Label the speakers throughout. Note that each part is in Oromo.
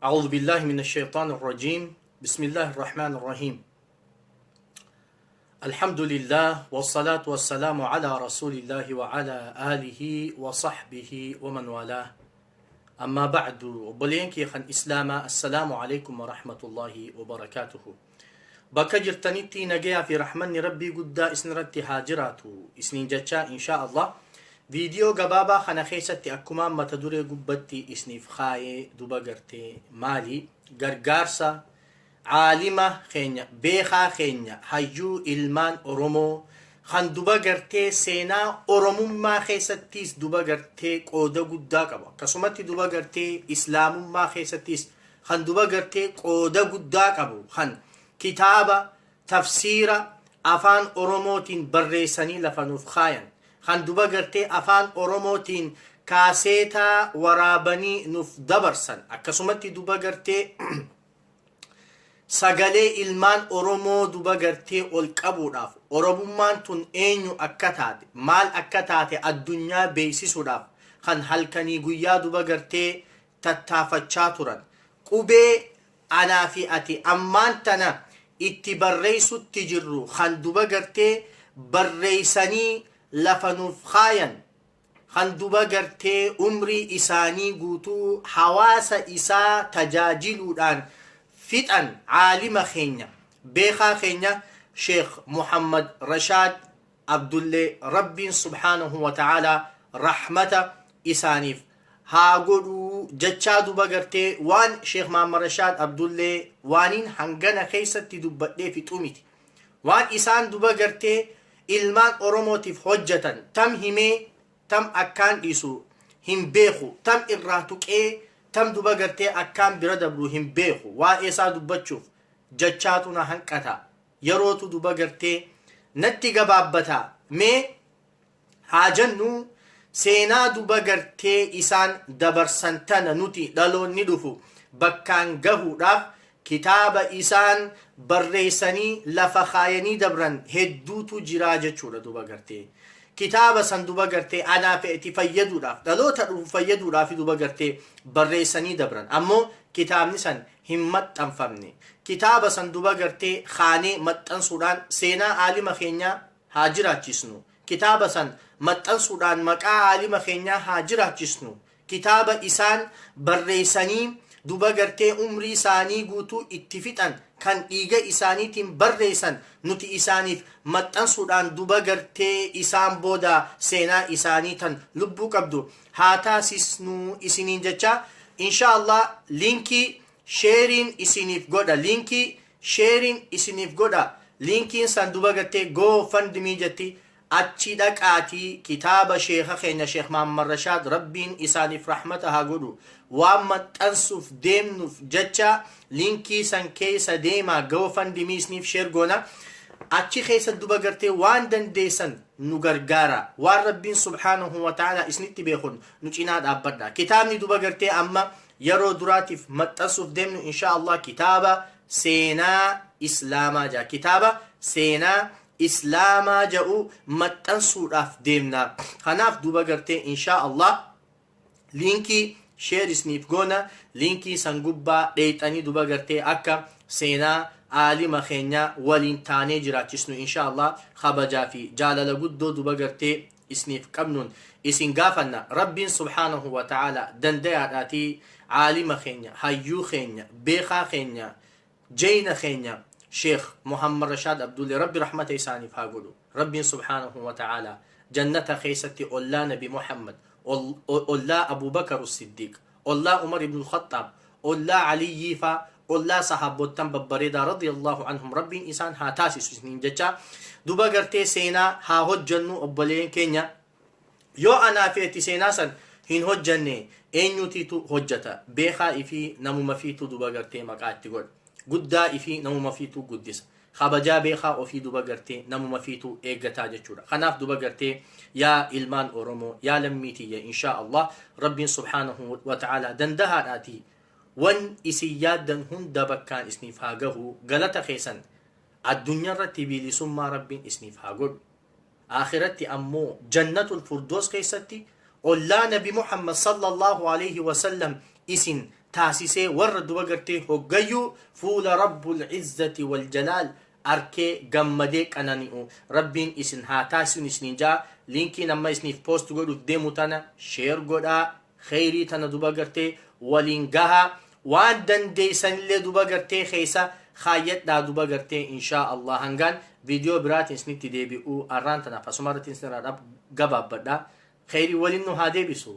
Speaker 1: أعوذ بالله من الشيطان الرجيم. بسم الله الرحمن الرحيم. الحمد لله والصلاة والسلام على رسول الله وعلى آله وصحبه ومن والاه. أما بعد، obboleen kiyya islaamaa، السلام عليكم ورحمة الله وبركاته. Bakka jirtanitti nagayaa fi rahmanni Rabbii guddaa isinirratti haa jiraatu isiniin jechaa, إن شاء الله viidiyoo gabaabaa kana keessatti akkumaan mata duree gubbatti isiniif kaayee duba gartee maali, gargaarsa caalima keenya, beekaa keenya, hayyuu ilmaan Oromoo kan duba gartee seenaa Oromummaa keessattis duba gartee qooda guddaa qabu, akkasumatti duba gartee Islaamummaa keessattis kan duba gartee qooda guddaa qabu, kan kitaaba tafsiira Afaan Oromootiin barreessanii lafa nuuf kaayan, kan duba gartee Afaan Oromootiin kaaseetaa waraabanii nuuf dabarsan, akkasumatti duba gartee sagalee ilmaan Oromoo duba gartee ol qabuudhaaf, Oromummaan tun eenyu akka taate, maal akka taate addunyaa beeksisuudhaaf kan halkanii guyyaa duba gartee tattaafachaa turan, qubee anaa fi ati ammaan tana itti barreessutti jirru kan duba gartee barreessanii lafa nuuf kaayan, kan duba gartee umrii isaanii guutuu hawaasa isaa tajaajiluudhaan fixan, caalima keenya, beekaa keenya, Sheekh Muhammad Rashaad Abdullee, Rabbiin سبحانه وتعالى rahmata isaaniif haa godhuu jechaa, duba gartee waan Sheekh Muhammad Rashaad Abdullee waaniin hangana keessatti dubbadhee fixuu miti. Waan isaan duba gartee ilmaan Oromootiif hojjetan tam himee tam akkaan dhiisu hin beeku, tam irraa tuqee tam duba gartee akkaan bira dabru hin beeku. Waa'ee isaa dubbachuuf jechaatu na hanqata, yerootu duba gartee natti gabaabbata. Mee haa jennu, seenaa duba gartee isaan dabarsan tana nuti dhaloonni dhufu bakkaan gahuudhaaf kitaaba isaan barreessanii lafa kaayanii dabran hedduutu jira jechuudha. Duba gartee kitaaba san duba gartee anaa fe'eti fayyaduudhaaf, dhaloota dhufu fayyaduudhaaf duba gartee barreessanii dabran, ammoo kitaabni san hin maxxanfamne. Kitaaba san duba gartee kaanee maxxansuudhaan seenaa aalima keenyaa haa jiraachisnu. Kitaaba san maxxansuudhaan maqaa aalima keenyaa haa jiraachisnu. Kitaaba isaan barreessanii duba gartee umrii isaanii guutuu itti fixan, kan dhiiga isaaniitiin barreessan, nuti isaaniif maxxansuudhaan duba gartee isaan booda seenaa isaanii tan lubbuu qabdu haa taasisnu isiniin jecha. إن شاء الله linkii shareiin isiniif godha, linkii shareiin isiniif godha. Linkiin san duba gartee GoFundMe jetti. Achi dhaqaatii kitaaba sheeka keenya Sheekh Mahammad Rashaad, Rabbiin isaaniif rahmata haa godhu, waan maxxansuuf deemnuuf jecha linkii san keessa deemaa. GoFundMe isiniif share goona. Achi keessa duba gartee waan dandeessan nu gargaara. Waan Rabbiin سبحانه وتعالى isinitti beekun nu cinaa dhaabbadha. Kitaabni duba gartee amma yeroo duraatiif maxxansuuf deemnu إن شاء الله kitaaba seenaa Islaamaa jaa. Kitaaba seenaa Islaamaa jedhu maxxansuudhaaf deemna. Kanaaf duba gartee إن شاء الله linkii share isiniif goona. Linkii san gubbaa dheexanii duba gartee akka seenaa aalima keenya waliin taanee jiraachisnu إن شاء الله kabajaa fi jaalala guddoo duba gartee isiniif qabnuun isin gaafanna. Rabbiin سبحانه وتعالى dandayaadhaatii caalima keenya, hayyuu keenya, beekaa keenya, jeyna keenya, Sheekh Muhammad Rashaad Abdullee, Rabbi rahmata isaaniif haa godhu. Rabbiin سبحانه وتعالى jannata keessatti ollaa Nabi Muhammad, ollaa Abubakar Siddiq, ollaa Umar ibn Khattaab, ollaa Aliyyii faa, ollaa sahaabottan babbareedaa رضي الله عنهم Rabbiin isaan haa taasisu isiniin jecha. Duba gartee seenaa haa hojjannu, obboleen keenya. Yoo anaa feeti seenaa san hin hojjanne, eenyutiitu hojjata? Beekaa ifii namuma fiitu duba gartee maqaa itti godha, guddaa ifii namuma fiitu guddisa, kabajaa beekaa ofii duba gartee namuma fiitu eeggataa jechuudha. Kanaaf duba gartee yaa ilmaan Oromoo, yaa lammii tiyya, إن شاء الله Rabbiin سبحانه وتعالى dandahaadhaatii wan isin yaaddan hunda bakkaan isiniif haa gahu. Galata keessan addunyaa irratti bilisummaa Rabbiin isiniif haa godhu, akhiratti ammoo Jannatul Firdoos keessatti ollaa Nabi Muhammad صلى الله عليه وسلم isin. Taasisee warra duba gartee hoggayyuu fuula Rabbul Izzati wal Jalaal arkee gammadee qanani'u Rabbiin isin haa taasisuun isiniin jaa. Liinkiin amma isiniif post godhuuf deemu tana share godhaa, kheyrii tana duba gartee waliin gahaa, waan dandeessanillee duba gartee keessa kaayyadhaa duba gartee. Inshaa Allah, hangaan viidiyoo biraatiin isinitti deebi'uu arraan tanaaf asuma irratti isinirraa gabaabbadha. Kheyrii waliin nu haa deebisu.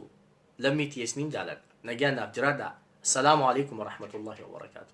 Speaker 1: Lammii tiyya, isiniin jaaladha, nagaan naaf jiraadha. Assalaamu alaikum warahmatullahi wabarakaatu.